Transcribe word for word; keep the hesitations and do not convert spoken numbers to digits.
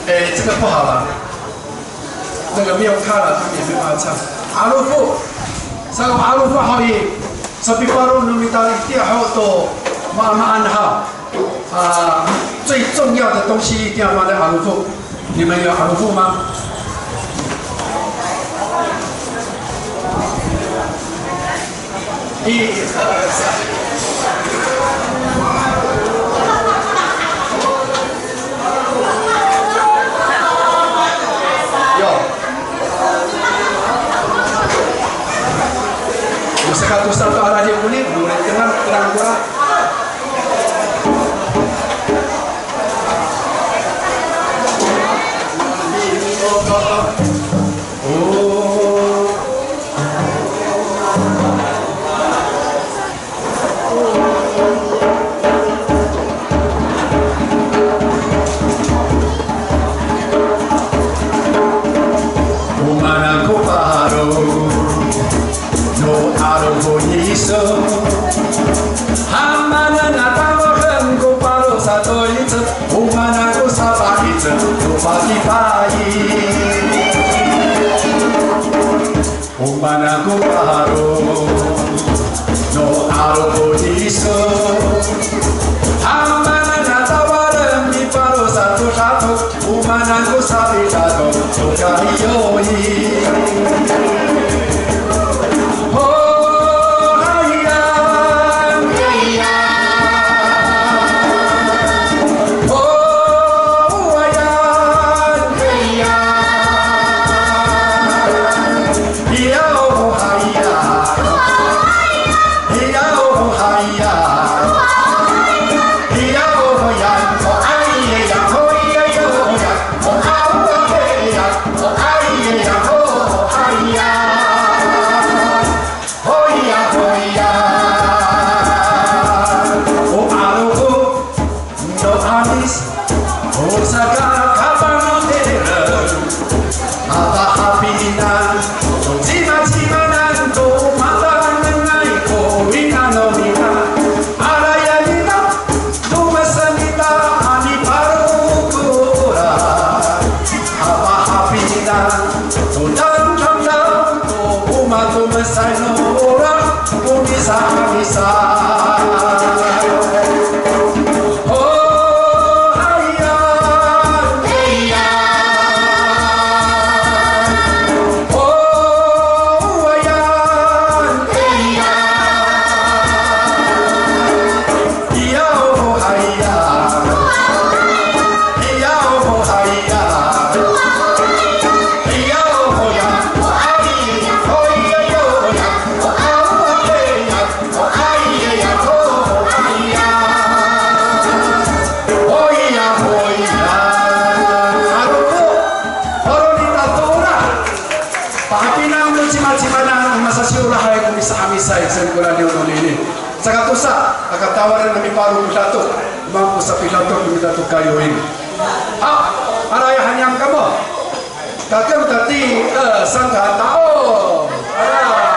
哎，这个不好了，那个没有卡了，他们也没办法唱。Arofo, sa arofo haw i, sapiparo no mita itiya ho to maamaan haw. 啊，最重要的东西一定要放在arofo。你们有arofo吗？一二三。有。Saka tosa to a radiw koni, no raytengan, terang ko. O maan ko paro no 'arofo iso. Hamaan a tamoken ko paro sato ico. O maan ko sapa'ico to pakipay. O maan ko paro no 'arofo iso. Hamaan a tawalen miparo sato sato. O maan ko sapisato to kaliyoy. Ho, haya, haya. Ho, haya, haya. Hiya ho haya. Hiya ho haya. Hiya ho haya. Ho ay ya ho ya yo ya. Ho a ho ya. Ho ay ya ho haya. Hoya hoya. O 'arofo no 'Amis, o sakakapangotireng, a pahapinang to cimacimanan to matanengay ko wina no mita, alayan ita, tomesen ita a miparo ko olah, a pahapinang to tamdamdaw to o matomesay no olah. O misa, misa. Ho, haya, heya. Ho, haya, heya. Hiya ho haya. Hiya ho haya. Hiya ho ya. Ho ay ya. Ho ya yo ya. Ho a ho ya. Ho ay ya ho haya. Ho ya ho ya. Aro ko. Aro ni tatola. Pahapinang no cimacimanan a masasiolahay ko misa'amisay saan ko radiw no nini. Saka tosa, aka tawalen a miparo ko dato, mangko sapidato ko dato kayoy. Ha, aray haniyang kamo. Kakem tati, e, sangka tao. Ara.